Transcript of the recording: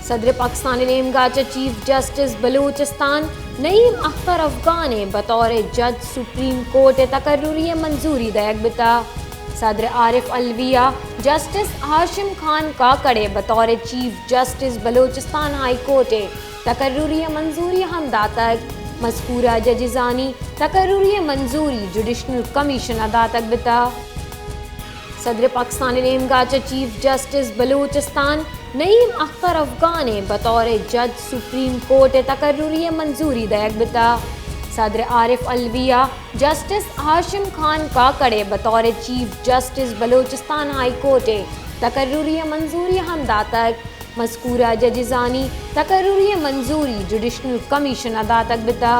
صدر پاکستان ءِ نیمگا چہ چیف جسٹس بلوچستان نعیم اختر افغان ءَ بطور جج سپریم کورٹ ءِ تقرری ءِ منظوری دئیگ بتا۔ صدر عارف علوی ءَ جسٹس ہاشم خان کاکڑ ءَ بطور chief justice Balochistan high court ءِ تقرری ءِ منظوری ہم داتگ۔ مذکورہ ججزانی تقرری ءِ منظوری جوڈیشنل کمیشن ءَ داتگ بتا۔ صدر پاکستان ءِ نیمگا چہ چیف جسٹس بلوچستان نعیم اختر افغان ءَ بطور جج سپریم کورٹ ءِ تقرری ءِ منظوری دئیگ بتا۔ صدر عارف علوی ءَ جسٹس ہاشم خان کاکڑ ءَ بطور chief justice Balochistan high court ءِ تقرری ءِ منظوری ہم داتگ۔ مذکورہ ججزانی تقرری ءِ منظوری جوڈیشنل کمیشن ءَ داتگ بتا۔